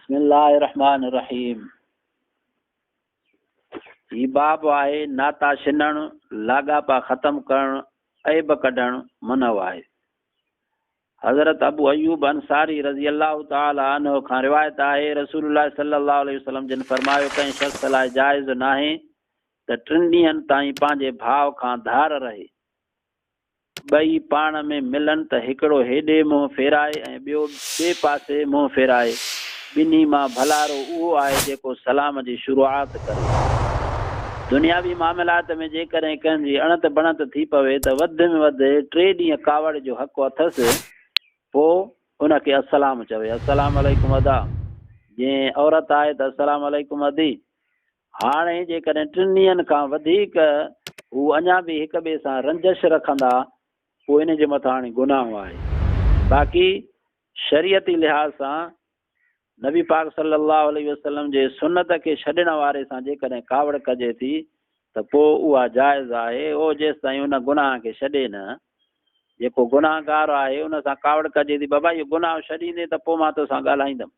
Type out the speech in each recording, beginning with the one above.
بسم الله الرحمن الرحيم. هي باب آهي ناتا ڇنڻ، لاڳاپا ختم ڪرڻ، عيب ڪڍڻ منع آهي. حضرت ابو ايوب انصاري رضي الله تعالٰي عنه کان روايت آهي، رسول الله صلي الله عليه وسلم جن فرمايو، ڪنهن شخص لاء جائز ناهي ته ٽن ڏينهن تائين پنهنجي ڀاء کان ڌار رهي. ٻئي پاڻ ۾ ملن ته هڪڙو هيڏي منهن ڦيرائي ۽ ٻيو ٻئي پاسي منهن ڦيرائي. ٻنهي مان ڀلارو اهو آهي جيڪو سلام جي شروعات ڪري. دنياوي معاملات ۾ جيڪڏهن ڪنهن جي اڻت بڻت ٿي پوي ته وڌ ۾ وڌ ٽي ڏينهن ڪاوڙ جو حق اٿس، پوء ان کي السلام چوي، السلام عليڪم ادا، جي عورت آهي ته السلام عليڪم ادي. هاڻي جيڪڏهن ٽن ڏينهن کان وڌيڪ هو اڃا به هڪ ٻئي سان رنجش رکندا، پوء ان جي مٿان هاڻي گناهه آهي. باقي شريعتي لحاظ سان نبي پاڪ صلي الله عليه وسلم جي سنت کي ڇڏڻ واري سان جيڪڏهن ڪاوڙ ڪجي ٿي ته پوء اها جائز آهي، اهو جيستائين ان گناهه کي ڇڏي نه. جيڪو گناهگار آهي ان سان ڪاوڙ ڪجي ٿي، بابا اهو گناهه ڇڏيندين ته پوء مان توسان ڳالهائيندم.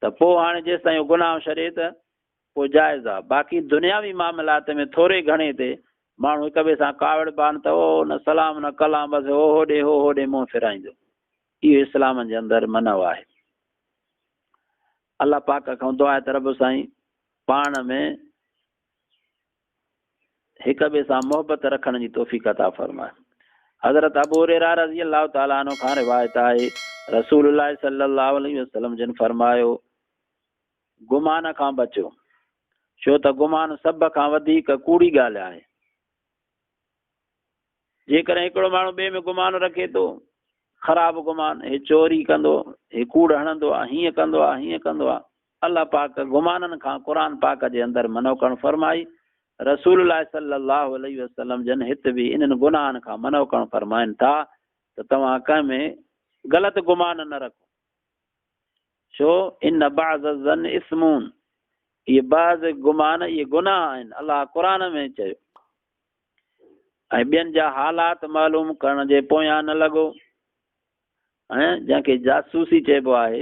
ته پوء هاڻي جيستائين اهو گناهه ڇڏي ته پوء جائز آ، باقي دنياوي معاملات ۾ ٿوري گهڻي تي ماڻهو هڪ ٻئي سان ڪاوڙبا آهن ته او نه سلام نه ڪلام بس هو هوڏي هو هوڏي منهن ڦيرائيندو، اهو اسلام جي اندر منع آهي. الله پاڪ کان دعا آهي ته رب سائين پاڻ ۾ هڪ ٻئي سان محبت رکڻ جي توفيق عطا فرمائي. حضرت ابو هريره رضي الله تعالٰي عنه کان روايت آهي، رسول الله صلي الله عليه وسلم جن فرمايو، گمان کان بچو، ڇو ته گمان سڀ کان وڌيڪ ڪوڙي ڳالهه آهي. جيڪڏهن هڪڙو ماڻهو ٻئي ۾ گمان رکي ٿو، خراب گمان، هي چوري ڪندو، هي ڪوڙ هڻندو آ، هيئن ڪندو آ، هيئن ڪندو آ. الله پاڪ گمانن کان قرآن پاڪ جي اندر منع ڪرڻ فرمائي. رسول الله صلي الله عليه وسلم جن هت به انهن گناهن کان منع ڪرڻ فرمائن ٿا ته توهان ڪنهن ۾ غلط گمان نه رکو. ڇو ان بعض الظن اثم، اهي بعض گمان اهي گناهه آهن، الله قرآن ۾ چيو. ۽ ٻين جا حالات معلوم ڪرڻ جي پويان نه لڳو ۽ جنهن کي جاسوسي چئبو آهي.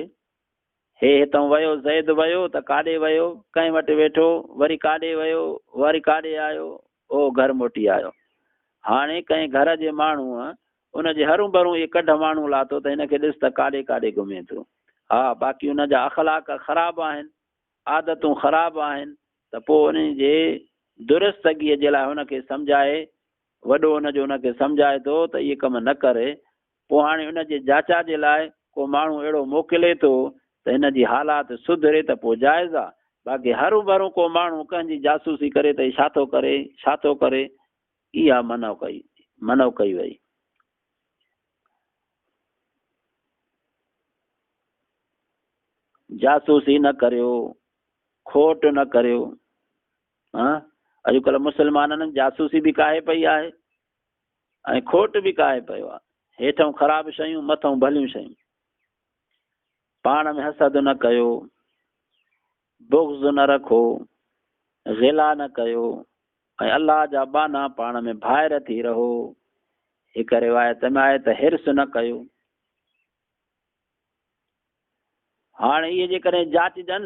هي هتئون ويو، زيد ويو ته ڪاڏي ويو، ڪنهن وٽ ويٺو، وري ڪاڏي ويو، وري ڪاڏي آيو، او گهر موٽي آيو. هاڻي ڪنهن گهر جي ماڻهوء ان جي هرون ڀرون اهي ڪڍ ماڻهو لاتو ته هن کي ڏس ته ڪاڏي ڪاڏي گهمي ٿو. ها باقي ان جا اخلاق خراب آهن، عادتون خراب آهن ته پوء انهن جي درستگيء جي لاء هن کي سمجهائي، وڏو ان جو ان کي سمجهائي ٿو ته اهي ڪم نه ڪري، پوء هاڻي ان جي جاچا جي لاء ڪو ماڻهو اهڙو موڪلي ٿو ته هن جي حالات سڌري ته پوء جائز آ، باقي هروڀرو ڪو ماڻهو ڪنهن جي جاسوسي ڪري ته هي ڇا ٿو ڪري، ڇا ٿو ڪري، اها منع ڪئي منع ڪئي وئي. جاسوسي نه ڪريو، کوٽ نه ڪريو. ها اڄڪلهه مسلمانن جاسوسي به ڪاهي پئي آهي ۽ کوٽ به ڪاهي پيو آهي. هيٺئون خراب شيون، مٿئون ڀليون شيون. پاڻ ۾ حسد نه ڪيو، بغض نه رکو، غلا نه ڪيو ۽ الله جا ٻانها پاڻ ۾ ڀائر ٿي رهو. هڪ روايت ۾ آهي ته حرص نه ڪيو. هاڻ اهي جيڪڏهن جاچجن،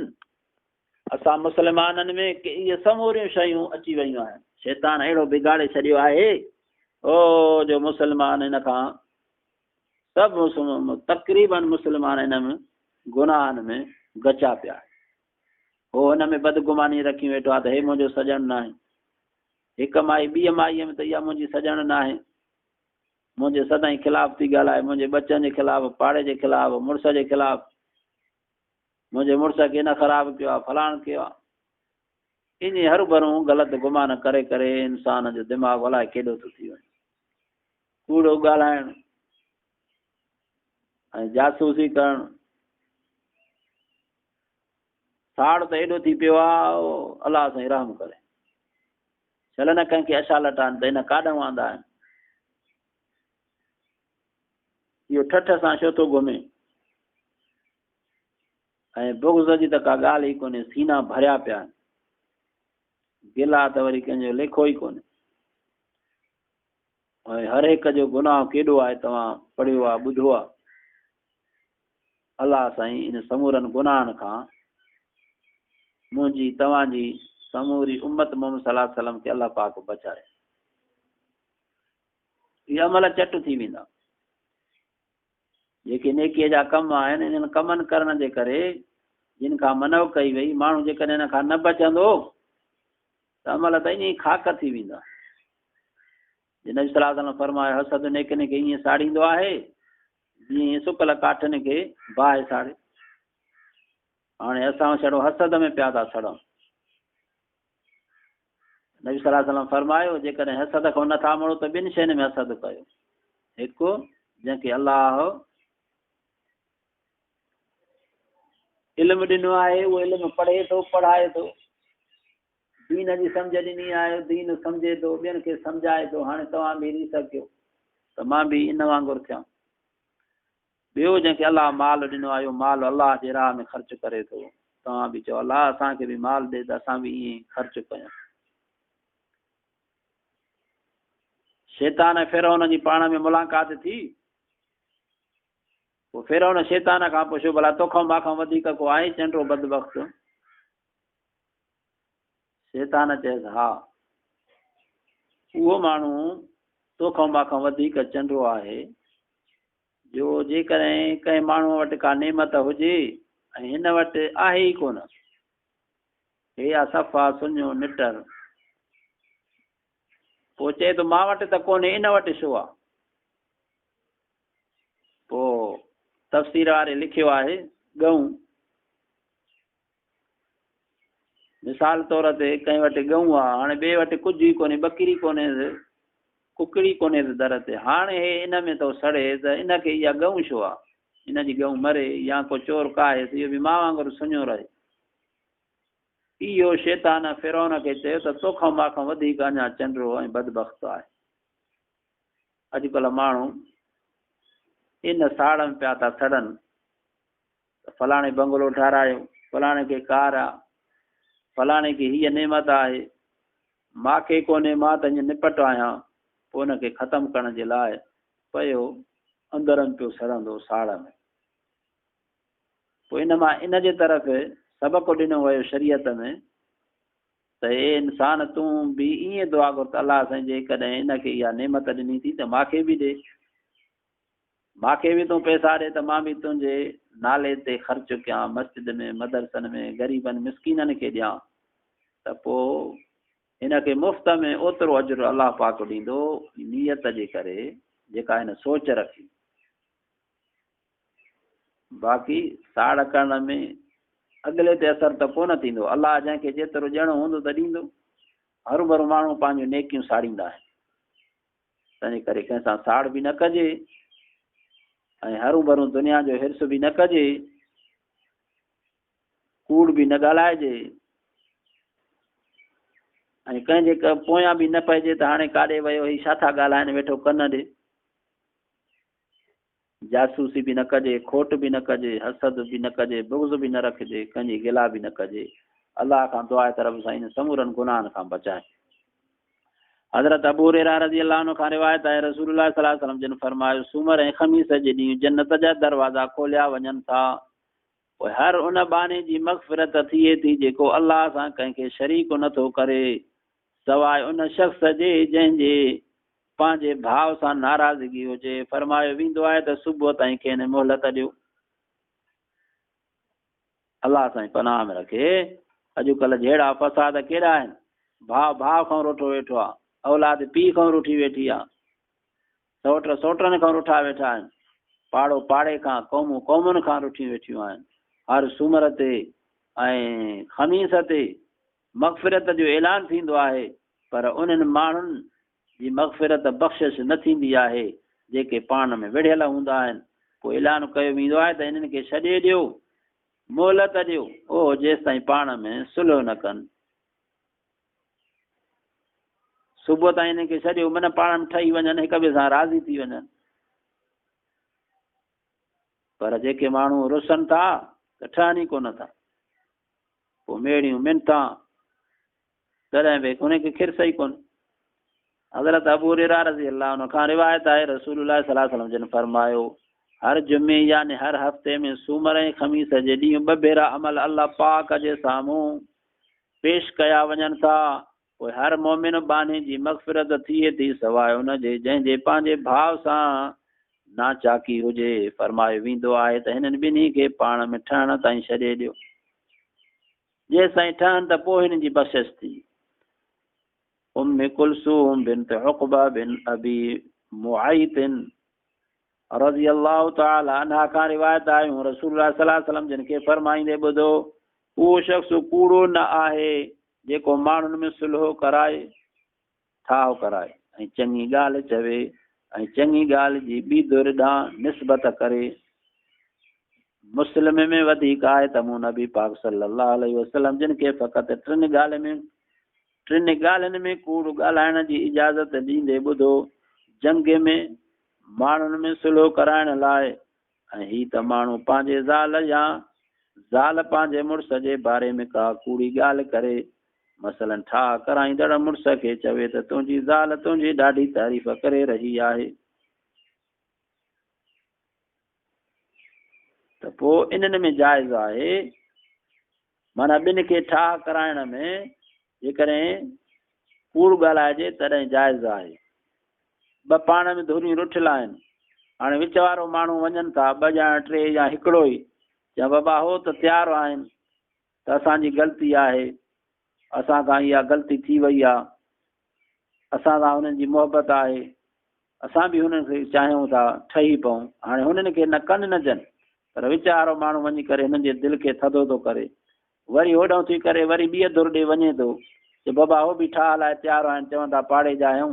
اسان مسلمانن ۾ ڪي اهي سموريون شيون اچي ويون آهن. شيطان اهڙو بگاڙي ڇڏيو آهي او جو مسلمان ان کان سڀ تقريبن مسلمان ان ۾ گناهن ۾ گچا پيا آهن. هو هن ۾ بدگماني رکي ويٺو آهي ته هي منهنجو سڄڻ ناهي. هڪ مائي ٻيء مائيء ۾ ته اها منهنجي سڄڻ ناهي. منهنجي سدائين خلاف ٿي ڳالهائي، منهنجي ٻچن جي خلاف، پاڙي جي خلاف، مڙس جي خلاف، منهنجي مڙس کي هن خراب ڪيو آهي، فلاڻ ڪيو آهي. ائين هروڀرو غلط گمان ڪري ڪري انسان جو دماغ الائي ڪيڏو ٿو ٿي وڃي. ڪوڙو ڳالهائڻ ۽ جاسوسي ڪرڻ، ساڙ ته ايڏو ٿي پيو آهي، الله سائين رحم ڪري. شل نه ڪنهن کي اشا لٽان ته هن ڪاڏهون آندا آهن. اهو ٺٺ سان ڇو ٿو گهمي؟ ۽ بغض جي ته ڪا ڳالهه ئي ڪونهي، سينا ڀريا پيا آهن. گلا ته وري ڪنهن جو ليکو ئي ڪونهي. ۽ هر هڪ جو گناهه ڪيڏو آهي توهان پڙهيو آهي، ٻڌو آهي. الله سائين ان سمورن گناهن کان منهنجي توهان جي سموري امت محمد صلي الله عليه وسلم کي الله پاڪ بچائي. اهي عمل چٽ ٿي ويندا. جيڪي نيڪيء جا ڪم آهن، انهن ڪمن ڪرڻ جي ڪري جن کان منع ڪئي وئي، ماڻهو جيڪڏهن ان کان نه بچندو ته عمل ته ائين ئي خاڪ ٿي ويندا. جي نبي صلي الله عليه وسلم فرمايو، حسد نيڪين کي ائين ساڙيندو آهي، جيئن سڪل ڪاٺين کي باهه ساڙي. هاڻي اسان ڇڙو حسد ۾ پيا ٿا سڙون. نبي صلي الله عليه وسلم فرمايو، جيڪڏهن حسد کان نٿا مڙو ته ٻن شين ۾ حسد ڪيو. هڪ جنهن کي الله علم ڏنو آهي، اهو علم پڙهي ٿو، پڙهائي ٿو، دين جي سمجهه ڏني آهي، دين سمجهي ٿو، ٻين کي سمجهائي ٿو. هاڻي توهان به ريس ڪيو ته مان به ان وانگر ٿيان. ٻيو جنهن کي الله مال ڏنو آهي، اهو مال الله جي راهه ۾ خرچ ڪري ٿو. توهان به چئو، الله اسان کي به مال ڏي ته اسان به ائين خرچ ڪيون. شيطان ۽ فرعون جي پاڻ ۾ ملاقات ٿي. پوء فرعون شيطان کان پڇيو، ڀلا توکان مان کان وڌيڪ ڪو آهي چنڊو بدبخت؟ شيطان چيس، ها، اهو ماڻهو توکان مان کان وڌيڪ چنڊو آهي، جو جيڪڏهن ڪنهن ماڻهوء وٽ ڪا نعمت هجي ۽ هن وٽ آهي ئي ڪونه، هي آ صفا سڃو نٽر، پوء چئي ٿو مان وٽ ته ڪونهي، ان وٽ ڇو آ؟ پوء تفسير واري لکيو آهي، ڳئون. مثال طور تي ڪنهن وٽ ڳئون آ، هاڻي ٻئي وٽ ڪجهه ئي ڪونهي، ٻڪري ڪونهيس، ڪڪڙي ڪونهيس در تي، هاڻي هي ان ۾ ٿو سڙي ته ان کي اها ڳئون ڇو آ؟ ان جي ڳئون مري يا ڪو چور ڪاهيس، اهو به مان وانگر سڃو رهي. اهو شيطان فرعون کي چيو ته توکان مان کان وڌيڪ اڃا چنڊو ۽ بدبخت آهي. اڄڪلهه ماڻهو ان ساڙ ۾ پيا ٿا سڙن ته فلاڻي بنگلو ٺهرايو، فلاڻي کي ڪار آ، فلاڻي کي هيء نعمت آهي، مان کي ڪونهي، مان ته ائين نپٽ آهيان، پوء ان کي ختم ڪرڻ جي لاء پيو اندر ۾ پيو سڙندو ساڙ ۾. پوء ان مان ان جي طرف سبق ڏنو ويو شريعت ۾ ته اي انسان تون به ائين دعا گهر ته الله سائين جيڪڏهن ان کي اها نعمت ڏني ٿي ته مان کي به ڏي. مان کي به تون پئسا ڏي ته مان به تنهنجي نالي تي خرچ ڪيان، مسجد ۾، مدرسن ۾، غريبن مسڪينن کي ڏيان ته پوء هن کي مفت ۾ اوترو اجر الله پاڪ ڏيندو نيت جي ڪري جيڪا هن سوچ رکي. باقي ساڙ ڪرڻ ۾ اڳلي تي اثر ته ڪونه ٿيندو، الله جنهن کي جيترو ڏيڻو هوندو ته ڏيندو. هروڀرو ماڻهو پنهنجون نيڪيون ساڙيندا آهن. تنهنجي ڪري ڪنهن سان ساڙ به نه ڪجي ۽ هرون ڀرون دنيا جو حرص به نه ڪجي، ڪوڙ به نه ڳالهائجي ۽ ڪنهن جي پويان به نه پئجي ته هاڻي ڪاڏي ويو هي ڇا ٿا ڳالهائن ويٺو ڪن ڏي. جاسوسي به نه ڪجي، کوٽ به نه ڪجي، حسد به نه ڪجي، بغض به نه رکجي، ڪنهن جي گلا به نه ڪجي. الله کان دعا آهي ته رب سائين سمورن گناهن کان بچائي. حضرت ابو هريره رضي الله عنه کان روايت آهي رسول الله صلي الله عليه وسلم جن فرمايو سومر ۽ خميس جي ڏينهن جنت جا دروازا کوليا وڃن ٿا پوء هر ان ٻانهي جي مغفرت ٿئي ٿي جيڪو الله سان ڪنهن کي شريڪ نه ٿو ڪري سواء ان شخص جي جنهن جي پنهنجي ڀاء سان ناراضگي هجي، فرمايو ويندو آهي ته صبح تائين کين مهلت ڏيو. الله سائين پناهه ۾ رکي. اڄڪلهه جهيڙا فساد ڪيڏا آهن. ڀاء ڀاء کان روٺو ويٺو آ، اولاد پيء کان روٺي ويٺي آ، سئوٽ سئوٽن کان روٺا ويٺا آهن، پاڙو پاڙي کان، قومون قومن کان روٺيون ويٺيون آهن. هر سومر تي ۽ خميس تي مغفرت جو اعلان ٿيندو آهي پر انهن ماڻهن جي مغفرت، بخشش، نه ٿيندي آهي جيڪي پاڻ ۾ وڙهيل هوندا آهن، پوء اعلان ڪيو ويندو آهي ته انهن کي ڇڏي ڏيو، مهلت ڏيو، اهو جيستائين پاڻ ۾ صلح نه ڪن. صبح تائين انهن کي ڇڏيو، من پاڻ ۾ ٺهي وڃن، هڪ ٻئي سان راضي ٿي وڃن. پر جيڪي ماڻهو رسن ٿا ته ٺهن ئي ڪونه ٿا. پوء ميڙيون منٿان، تڏهن به هن کي خرس ئي ڪونه. حضرت ابو هريره رضي الله عنه کان روايت آهي رسول الله صلي الله عليه وسلم جن فرمايو، هر جمعي يعني هر هفتي ۾ سومر ۽ خميس جي ڏينهن ٻه ڀيرا عمل الله پاڪ جي سامهون پيش ڪيا وڃن ٿا، پوء هر مؤمن ٻانهي جي مغفرت ٿئي ٿي سواء ان جي جنهن جي پنهنجي ڀاء سان ناچاڪي هجي. فرمايو ويندو آهي ته هنن ٻنهي کي پاڻ ۾ ٺهڻ تائين ڇڏي ڏيو، جيستائين ٺهن ته پوء هنن جي بخشش ٿي. ام ڪلثوم بنت عقبه بن ابي معيط رضي الله تعالٰي عنها کان روايت آهي مون رسول الله صلي الله عليه وسلم جن کي فرمائيندي ٻڌو، اهو شخص ڪوڙو نه آهي جيڪو ماڻهن ۾ صلح ڪرائي، ٺاهه ڪرائي ۽ چڱي ڳالهه چوي ۽ چڱي ڳالهه جي ٻي ڌر ڏانهن نسبت ڪري. مسلم ۾ وڌيڪ آهي ته مون نبي پاڪ صلي الله عليه وسلم جن کي فقط ٽن ڳالهين ۾ ڪوڙ ڳالهائڻ جي اجازت ڏيندي ٻڌو، جنگ ۾، ماڻهن ۾ صلح ڪرائڻ لاء ۽ هي ته ماڻهو پنهنجي زال يا زال پنهنجي مڙس جي باري ۾ ڪا ڪوڙي ڳالهه ڪري، مثلاً ٺاهه ڪرائيندڙ مڙس کي چوي ته تنهنجي زال تنهنجي ڏاڍي تعريف ڪري رهي آهي. ته پوء انهن ۾ جائز آهي، معنيٰ ٻن کي ٺاهه ڪرائڻ ۾ جيڪڏهن ڪوڙ ڳالهائجي تڏهن جائز آهي. ٻه پاڻ ۾ ڌريون رٺل آهن. هاڻي وچ وارو ماڻهو وڃن ٿا، ٻه ڄڻا ٽي يا هڪڙو ئي، چون بابا هو ته تيار آهن ته اسان جي غلطي آهي، اسان کان اها غلطي ٿي وئي آ، اسان سان هنن جي محبت آهي، اسان به هنن کي چاهيون ٿا ٺهي پئون. هاڻي هنن کي نه ڪن نه جن، پر وچ وارو ماڻهو وڃي ڪري هنن جي دل کي ٿڌو ٿو ڪري. وري هوڏانهن ٿي ڪري وري ٻيء ڌر ڏي وڃي ٿو چي بابا هو به ٺاهه لاء تيار آهن، چون ٿا پاڙي جا آهيون،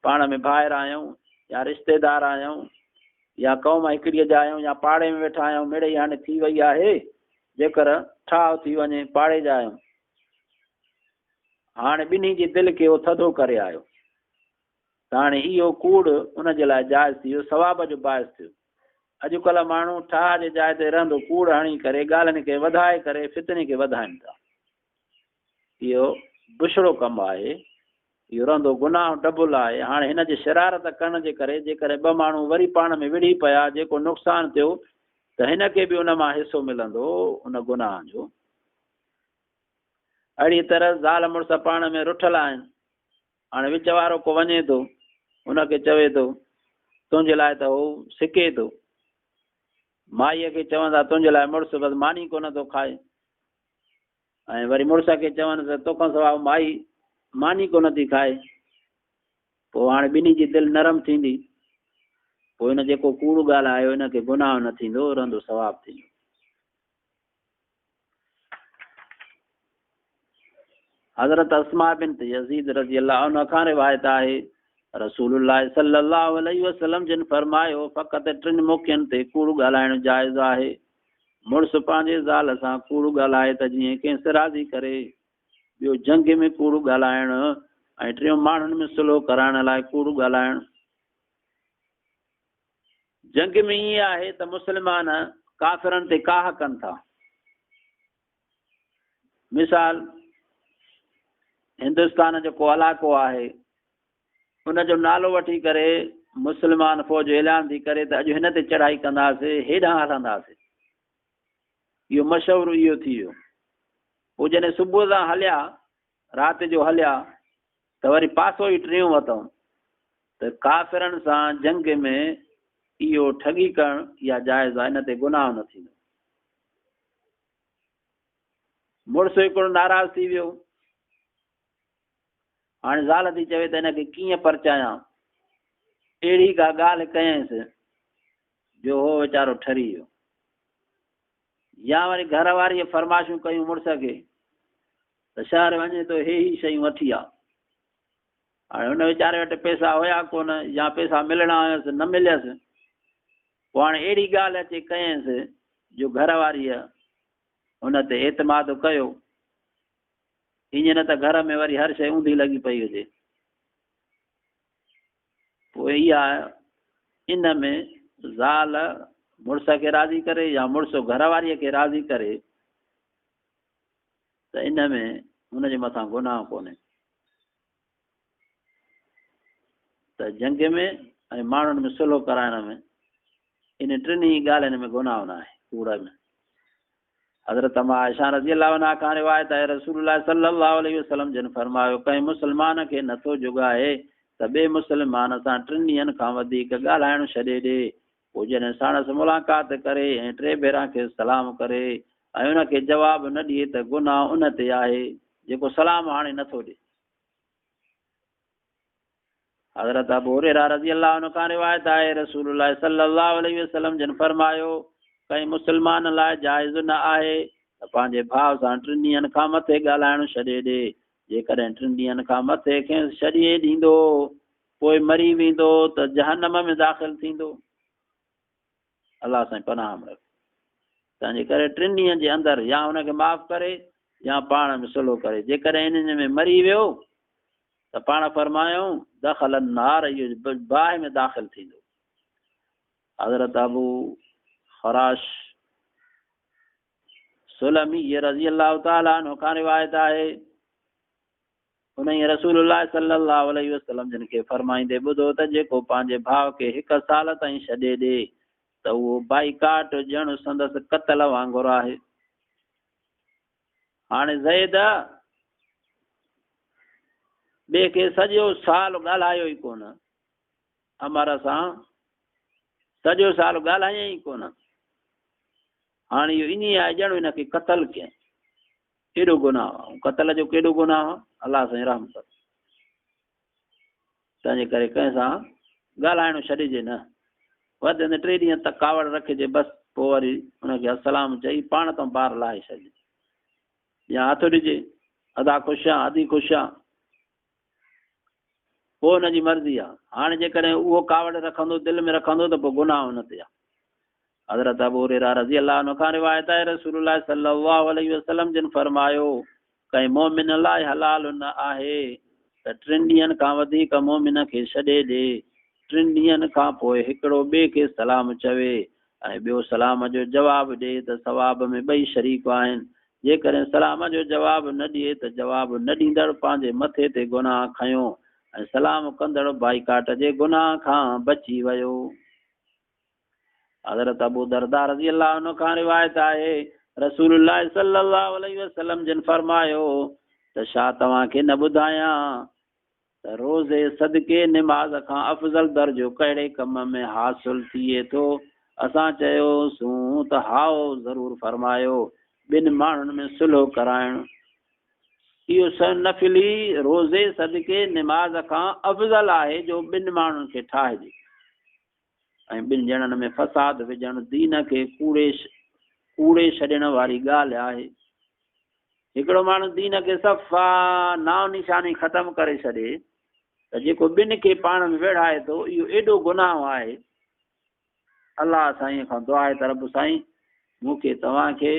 پاڻ ۾ ڀائر آهيون يا رشتيدار آهيون يا قوم هڪڙيء جا آهيون يا پاڙي ۾ ويٺا آهيون، مڙئي هاڻي ٿي وئي آهي، جيڪر ٺاهه ٿي وڃي، پاڙي جا آهيون. هاڻي ٻنهي جي دل کي هو ٿڌو ڪري آيو ته هاڻي اهو ڪوڙ ان جي لاء جائز ٿي ويو، ثواب جو باعث ٿيو. اڄڪلهه ماڻهو ٺاهه جي جاء تي رهندو ڪوڙ هڻي ڪري ڳالهين کي وڌائي ڪري فتني کي وڌائين ٿا. اهو بڇڙو ڪم آهي. اهو رهندو گناهه ڊبل آهي. هاڻي هن جي شرارت ڪرڻ جي ڪري جيڪڏهن ٻه ماڻهو وري پاڻ ۾ وڙهي پيا جيڪو نقصان ٿيو ته هن کي به ان مان حصو ملندو ان گناهه جو. اهڙي طرح زال مڙس پاڻ ۾ رٺل آهن. هاڻي وچ وارو ڪو وڃي ٿو، ان کي چوي ٿو، تنهنجي لاء ته هو سڪي ٿو. مائيء کي چوندا، تنهنجي لاء مڙس بس ماني ڪونه ٿو کائي. ۽ وري مڙس کي چون ته توکان سواء مائي ماني ڪونه ٿي کائي. پوء هاڻي ٻنهي جي دل نرم ٿيندي. پوء هن جيڪو ڪوڙ ڳالهايو، ان کي گناهه نه ٿيندو، رهندو ثواب ٿيندو. حضرت اسماء بنت يزيد رضي الله عنها کان روايت آهي رسول الله صلي الله عليه وسلم جن فرمايو فقط ٽن موقعن تي ڪوڙ ڳالهائڻ جائز آهي مڙس پنهنجي زال سان ڪوڙ ڳالهائي ته جيئن کيس راضي ڪري ٻيو جنگ ۾ ڪوڙ ڳالهائڻ ۽ ٽيون ماڻهن ۾ صلح ڪرائڻ لاء ڪوڙ ڳالهائڻ جنگ ۾ ائين آهي ته مسلمان ڪافرن تي ڪاهه ڪن ٿا. مثال هندستان جو ڪو علائقو آهي ان جو نالو وٺي ڪري مسلمان فوج اعلان ٿي ڪري ته اڄ هن تي چڙهائي ڪنداسي هيڏانهن هلنداسي اهو مشهور اهو ٿي ويو پوء جڏهن صبح سان هليا رات جو هليا ته وري پاسو ئي ٽيون وتئون ته ڪافرن سان جنگ ۾ اهو ٺڳي ڪرڻ اها جائز آهي ان تي گناهه نه ٿيندو. مڙس هڪڙو ناراض ٿي ويو. هاڻي زال ٿي چوي ته هن کي ڪيئن پرچايان. اهڙي ڪا ڳالهه ڪيائينس جو هو ويچارو ٺري ويو. يا وري گهر واريء فرمائشون ڪيون مڙس کي ته شهر وڃي ٿو هي هي شيون وٺي آ. هاڻي هن ويچاري وٽ پئسا هيا ڪونه يا پئسا ملڻا هيس نه مليس. پوء هاڻي اهڙي ڳالهه اچي ڪيائينس جو گهر واريء هن تي اعتماد ڪيو. ائين نه ته گهر ۾ وري هر شيء اونڌي لڳي پئي هجي. پوء اها ان ۾ زال مڙس کي راضي ڪري يا مڙس گهر واريء کي راضي ڪري ته ان ۾ هن جي مٿان گناهه ڪونهي ته جنگ ۾ ۽ ماڻهن ۾ صلح ڪرائڻ ۾ ان ٽنهي ڳالهين ۾ گناهه نه آهي، ڪوڙ ۾. حضرت اما عائشه رضي الله عنها کان روايت آهي، رسول الله صلي الله عليه وسلم جن فرمايو، ڪنهن مسلمان کي نٿو جڳائي ته ٻئي مسلمان سان ٽن ڏينهن کان وڌيڪ ڳالهائڻ ڇڏي ڏي، پوء جڏهن ساڻس ملاقات ڪري ۽ ٽي ڀيرا کيس سلام ڪري ۽ ان کي جواب نه ڏئي ته گناهه ان تي آهي، جيڪو سلام هاڻي نٿو ڏئي. حضرت ابو هريره رضي الله عنه کان روايت آهي، رسول الله صلي الله عليه وسلم جن فرمايو، ڪنهن مسلمان لاء جائز نه آهي ته پنهنجي ڀاء سان ٽن ڏينهن کان مٿي ڳالهائڻ ڇڏي ڏي، جيڪڏهن ٽن ڏينهن کان مٿي کيس ڇڏي ڏيندو، پوء مري ويندو ته جهنم ۾ داخل ٿيندو. الله سائين پناهه ۾ رکي. تنهنجي ڪري ٽن ڏينهن جي اندر يا ان کي معاف ڪري يا پاڻ ۾ صلح ڪري. جيڪڏهن انهن ۾ مري ويو ته پاڻ فرمايائون، دخل النار، اهو باهه ۾ داخل ٿيندو. حضرت ابو خراش سلمي رضي الله تعالٰي عنه کان روايت آهي، انهيء رسول الله صلي الله عليه وسلم جن کي فرمائيندي ٻڌو ته جيڪو پنهنجي ڀاء کي هڪ سال تائين ڇڏي ڏي ته اهو بائيڪاٽ ڄڻ سندس قتل وانگر آهي. هاڻي زيد ٻئي کي سڄو سال ڳالهايو ئي ڪونه، عمر سان سڄو سال ڳالهايائين ئي ڪونه، هاڻي اهو ائين آهي ڄڻ ان کي قتل ڪيائين. ڪيڏو گناهه آهي، قتل جو ڪيڏو گناهه آهي، الله سائين رحم ڪر. تنهنجي ڪري ڪنهن سان ڳالهائڻو ڇڏجي نه، وڌ ۾ ٽي ڏينهن تڪ ڪاوڙ رکجي بس، پوء وري ان کي السلام چئي پاڻ تان بار لاهي ڇڏجي يا هٿ ڏجي، ادا خوش آن، ادي خوش آن، پوء ان جي مرضي آ. هاڻي جيڪڏهن اهو ڪاوڙ رکندو، دل ۾ رکندو ته پوء گناهه ان تي آ. حضرت ابو هريره رضي الله عنه کان روايت آهي، رسول الله صلي الله عليه وسلم جن فرمايو، ڪنهن مؤمن لاء حلال نه آهي ته ٽن ڏينهن کان وڌيڪ مؤمن کي ڇڏي ڏي، ٽن ڏينهن کان پوء هڪڙو ٻئي کي سلام چوي ۽ ٻيو سلام جو جواب ڏئي ته ثواب ۾ ٻئي شريڪ آهن، جيڪڏهن سلام جو جواب نه ڏئي ته جواب نه ڏيندڙ پنهنجي مٿي تي گناهه کنيو ۽ سلام ڪندڙ بائيڪاٽ جي گناهه کان بچي ويو. حضرت ابو درداء رضي الله عنه کان روايت آهي، رسول الله صلي الله عليه وسلم جن فرمايو ته ڇا توهان کي نه ٻڌايان ته روزي، صدقي، نماز کان افضل درجو ڪهڙي ڪم ۾ حاصل ٿئي ٿو؟ اسان چيوسون ته هائو، ضرور فرمايو، ٻن ماڻهن ۾ صلح ڪرائڻ. اهو نفلي روزي، صدقي، نماز کان افضل آهي جو ٻن ماڻهن کي ٺاهجي ۽ ٻن ڄڻن ۾ فساد وجهڻ دين کي ڪوڙي ڇڏڻ واري ڳالهه آهي. هڪڙو ماڻهو دين کي صفا نانء نشاني ختم ڪري ڇڏي ته جيڪو ٻن کي پاڻ ۾ ويڙهائي ٿو اهو ايڏو گناهه آهي. الله سائين کان دعا آهي ته رب سائين مون کي توهان کي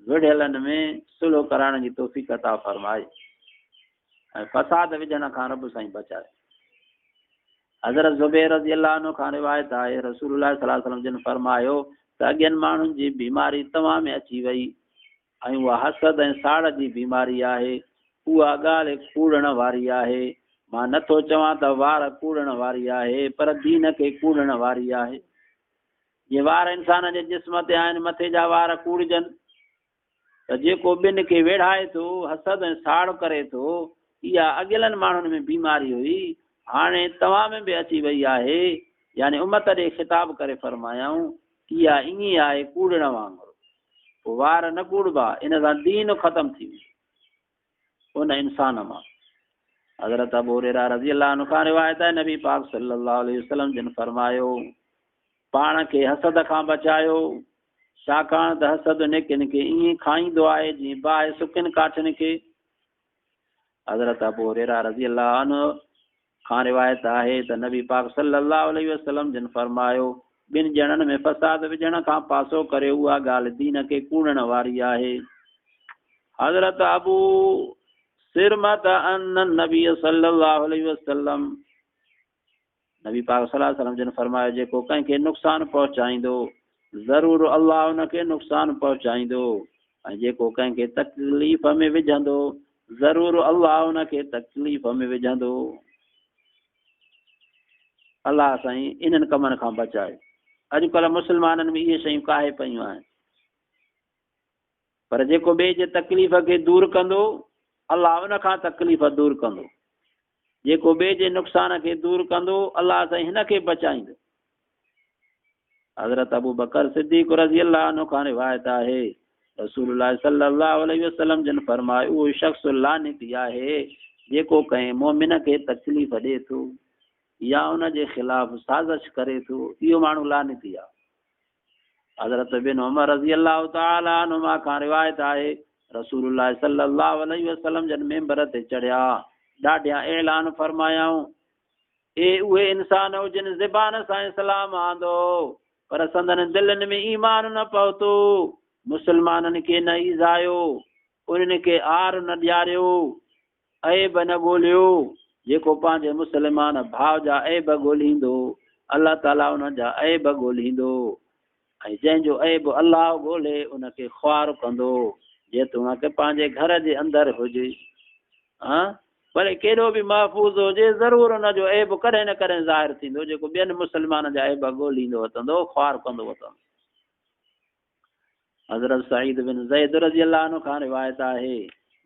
وڙهيلن ۾ صلح ڪرائڻ جي توفيق عطا فرمائي ۽ فساد وجهڻ کان رب سائين بچائي. حضرت زبير رضي الله عنه کان روايت آهي، رسول الله صلي الله عليه وسلم جن فرمايو ته اڳين ماڻهن جي بيماري توهان ۾ اچي وئي ۽ اها حسد ۽ ساڙ جي بيماري آهي، اها ڳالهه ڪوڙڻ واري آهي، مان نه ٿو چوان ته وار ڪوڙڻ واري آهي، پر دين کي ڪوڙڻ واري آهي. جيئن وار انسان جي جسم تي آهن، مٿي جا وار ڪوڙجن ته جيڪو ٻن کي ويڙهائي ٿو، حسد ۽ ساڙ ڪري ٿو، اها اڳيلن ماڻهن ۾ بيماري هئي، هاڻي توهان ۾ به اچي وئي آهي، يعني امت ڏي خطاب ڪري فرمايائون، اها ائين آهي ڪوڙڻ وانگر، پوء وار نه ڪوڙبا، ان سان دين ختم ٿي ويندو ان انسان مان. حضرت ابو هريره رضي الله عنه کان روايت آهي، نبي پاڪ صلي الله عليه وسلم جن فرمايو، پاڻ کي حسد کان بچايو، ڇاڪاڻ ته حسد نيڪين کي ائين کائيندو آهي جيئن باهه سڪين ڪاٺين کي. حضرت ابو هريره رضي الله عنه کان روايت آهي ته نبي پاڪ صلي الله عليه وسلم جن فرمايو، ٻن ڄڻن ۾ فساد وجهڻ کان پاسو ڪريو اها ڳالهه دين کي ڪوڙڻ واري آهي. حضرت ابو سرمة ان النبي صلي الله عليه وسلم نبي پاڪ صلي الله عليه وسلم جن فرمايو، جيڪو ڪنهن کي نقصان پهچائيندو، ضرور الله ان کي نقصان پهچائيندو ۽ جيڪو ڪنهن کي تڪليف ۾ وجهندو، ضرور الله ان کي تڪليف ۾ وجهندو. الله سائين انهن ڪمن کان بچائي. اڄڪلهه مسلمانن ۾ اهي شيون ڪاهي پيون آهن. پر جيڪو ٻئي جي تڪليف کي دور ڪندو، الله ان کان تڪليف دور ڪندو. جيڪو ٻئي جي نقصان کي دور ڪندو، الله سائين هن کي بچائيندو. حضرت ابو بڪر صديق رضي الله عنه کان روايت آهي، رسول الله صلي الله عليه وسلم جن فرمايو، اهو شخص لعنتي آهي جيڪو ڪنهن مؤمن کي تڪليف ڏئي ٿو يا ان جي خلاف سازش ڪري ٿو، اهو ماڻهو لعنتي آهي. حضرت بن عمر رضي الله تعالٰي عنهما کان روايت آهي، رسول الله صلي الله عليه وسلم جن منبر تي چڙهيا، ڏاڍيان اعلان فرمايائون، اي اهي انسانؤ جن زبان سان اسلام آندو، پر سندن دلين ۾ ايمان نه پهتو، مسلمانن کي نه ايذايو، انهن کي عار نه ڏياريو، عيب نه ڳوليو، جيڪو پنهنجي مسلمان ڀاء جا عيب ڳوليندو، الله تعاليٰ ان جا عيب ڳوليندو ۽ جنهن جو عيب الله ڳولي ان کي خوار ڪندو، جيتوڻيڪ پنهنجي گهر جي اندر هجي. ها ڀلي ڪيڏو به محفوظ هجي، ضرور ان جو عيب ڪڏهن نه ڪڏهن ظاهر ٿيندو، جيڪو ٻين مسلمانن جا عيب ڳوليندو وتندو، خوار ڪندو وتندو. حضرت سعيد بن زيد رضي الله عنه کان روايت آهي،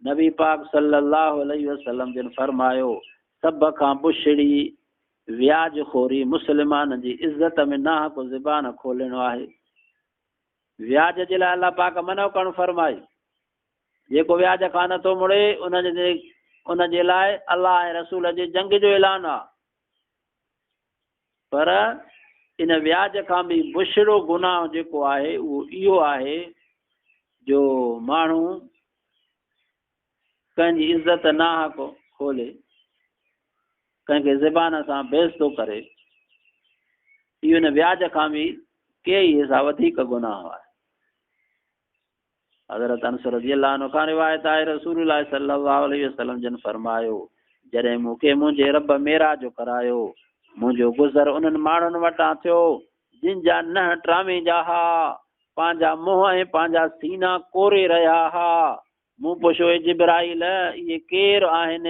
نبي پاڪ صلي الله عليه وسلم جن فرمايو، سڀ کان بڇڙي وياج خوري مسلمان جي عزت ۾ ناحق زبان کولڻ آهي. وياج جي لاء الله پاڪ منع ڪرڻ فرمائي، جيڪو وياج کان نٿو مڙي ان جي لاء الله ۽ رسول جي جنگ جو اعلان آهي. پر ان وياج کان به بڇڙو گناهه جيڪو آهي اهو اهو آهي جو ماڻهو ڪنهن جي عزت ناحق کولي، ڪنهن کي زبان سان بيعزتو ڪري، اهو ان وياج کان به ڪيئي حصا وڌيڪ گناهه آهي. حضرت انس رضي الله عنه کان روايت آهي رسول الله صلي الله عليه وسلم جن فرمايو، جڏهن مون کي منهنجي رب معراج ڪرايو، منهنجو گذر انهن ماڻهن وٽان ٿيو، جن جا ننهن ٽرامي جا ها، پنهنجا منهن ۽ پنهنجا سينا ڪوري رهيا ها. مون پڇيو اي جبرائيل! اهي ڪير آهن؟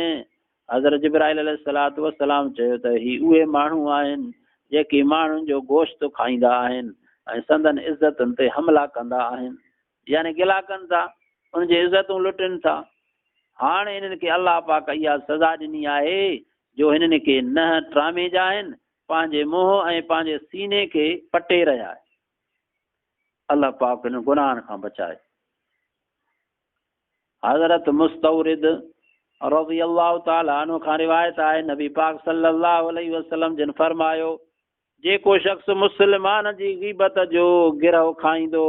حضرت جبرائيل عليه الصلوة والسلام چيو ته هي اهي ماڻهو آهن جيڪي ماڻهن جو گوشت کائيندا آهن ۽ سندن عزتن تي حملا ڪندا آهن، يعني گلا ڪن ٿا، انهن جي عزتون لٽن ٿا. هاڻ انهن کي الله پاڪ اها سزا ڏني آهي جو هنن کي ننهن ٽرامي جا آهن، پنهنجي منهن ۽ پنهنجي سيني کي پٽي رهيا آهن. الله پاڪ انهن گناهن کان بچائي. حضرت مستورد رضي الله تعالٰي عنه کان روايت آهي نبي پاڪ صلي الله عليه وسلم جن فرمايو، جيڪو شخص مسلمان جي غيبت جو گرهه کائيندو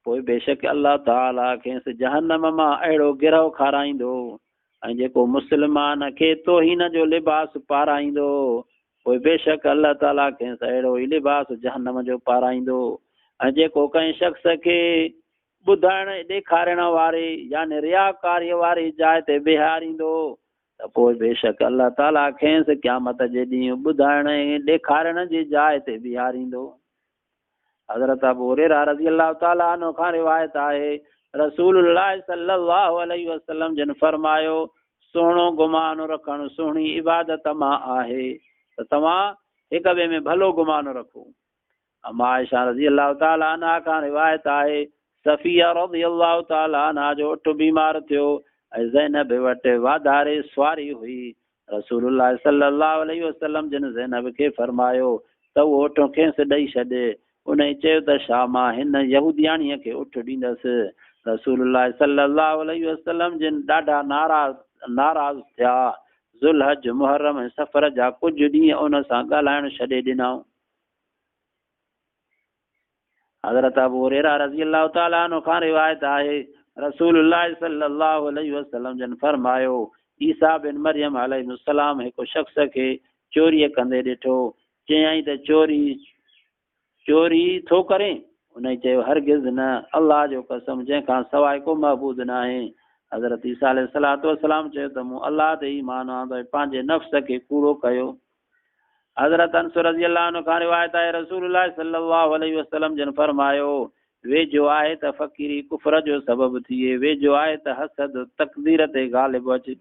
پوء بيشڪ الله تعالٰي کيس جهنم مان اهڙو گرهه کارائيندو ۽ جيڪو مسلمان کي توهين جو لباس پارائيندو پوء بيشڪ الله تعاليٰ کيس اهڙو ئي لباس جهنم جو پارائيندو ۽ جيڪو ڪنهن شخص کي ٻڌائڻ ۽ ڏيکارڻ واري يعني رياڪاريء واري جاء تي بيهاريندو ته پوء بيشڪ الله تعاليٰ کيس قيامت جي ڏينهن ٻڌائڻ ۽ ڏيکارڻ جي جاء تي بيهاريندو. حضرت ابو هريره رضي الله تعاليٰ عنه کان روايت آهي، رسول الله صلي الله عليه وسلم جن فرمايو، سهڻو گمان رکڻ سهڻي عبادت مان آهي ته توهان هڪ ٻئي ۾ ڀلو گمان رکو. ام عائشه رضي الله تعالٰي عنها کان روايت آهي، صفيه رضي الله تعالٰي عنها جو اٺ بيمار ٿيو ۽ زينب وٽ واڌاري سواري هئي، رسول الله صلي الله عليه وسلم جن زينب کي فرمايو ته اهو اٺ کيس ڏئي ڇڏ، انهي چيو ته ڇا مان هن يهودياڻيء کي اٺ ڏيندس؟ رسول الله صلي الله عليه وسلم جن ڏاڍا ناراض ٿيا، ذوالحج، محرم ۽ صفر جا ڪجهه ڏينهن ان سان ڳالهائڻ ڇڏي ڏنائون. حضرت ابو هريره رضي الله تعالٰي عنه کان روايت آهي رسول الله صلي الله عليه وسلم جن فرمايو، عيسيٰ بن مريم عليهم السلام هڪ شخص کي چوريء ڪندي ڏٺو، چيائين ته چوري چوري ٿو ڪرين؟ انهي چيو هرگز نه، الله جو قسم جنهن کان سواء ڪو معبود ناهي. حضرت عيسيٰ عليه الصلوة والسلام چيو ته مون الله تي ايمان آندو ۽ پنهنجي نفس کي ڪوڙو ڪيو. حضرت انس رضي الله عنه کان روايت آهي رسول الله صلي الله عليه وسلم جن فرمايو، ويجهو آهي ته فقيري ڪفر جو سبب ٿئي، ويجهو آهي ته حسد تقدير تي غالب اچي.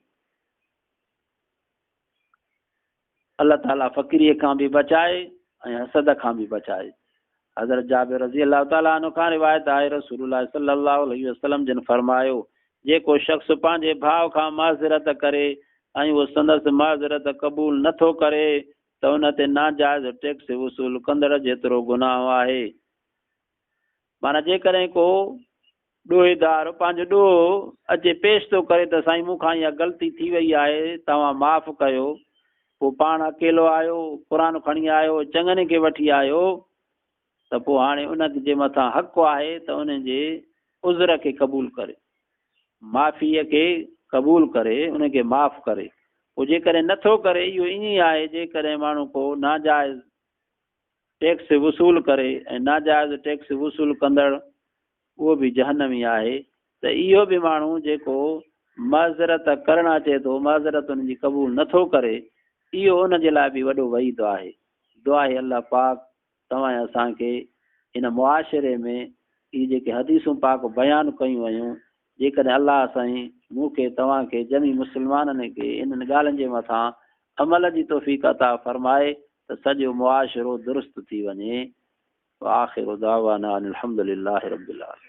الله تعالي فقيري کان به بچائي ۽ حسد کان به بچائي. حضرت جابر رضي الله تعالٰي عنه کان روايت آهي رسول الله صلي الله عليه وسلم جن فرمايو، جيڪو شخص پنهنجي ڀاء کان معذرت ڪري ۽ اهو سندس معذرت قبول نه ٿو ڪري ته ان تي ناجائز ٽيڪس وصول ڪندڙ جيترو گناهه آهي. معنيٰ جيڪڏهن ڪو ڏوهيدار پنهنجو ڏوهه اچي پيش ٿو ڪري ته سائين مون کان اها غلطي ٿي وئي آهي توهان معاف ڪيو پوء پاڻ اڪيلو آيو قرآن کڻي آيو چڱن کي وٺي آيو ته پوء هاڻي ان جي مٿان حق آهي ته ان جي عذر کي قبول ڪري معافيء کي قبول ڪري ان کي معاف ڪري پوء جيڪڏهن نٿو ڪري اهو ائين ئي آهي جيڪڏهن ماڻهو ڪو ناجائز ٽيڪس وصول ڪري ۽ ناجائز ٽيڪس وصول ڪندڙ اهو به جهنمي آهي ته اهو به ماڻهو جيڪو معذرت ڪرڻ اچي ٿو معذرت ان جي قبول نه ٿو ڪري اهو ان جي لاء به وڏو وعيد آهي. دعا آهي الله پاڪ توهان ۽ اسان کي هن معاشري ۾ اهي جيڪي حديثون پاڪ بيان ڪيون ويون جيڪڏهن الله سائين مون کي توهان کي جميع مسلمانن کي انهن ڳالهين جي مٿان عمل جي توفيق عطا فرمائي ته سڄو معاشرو درست ٿي وڃي. وآخر دعوانا ان الحمد لله رب العالمين.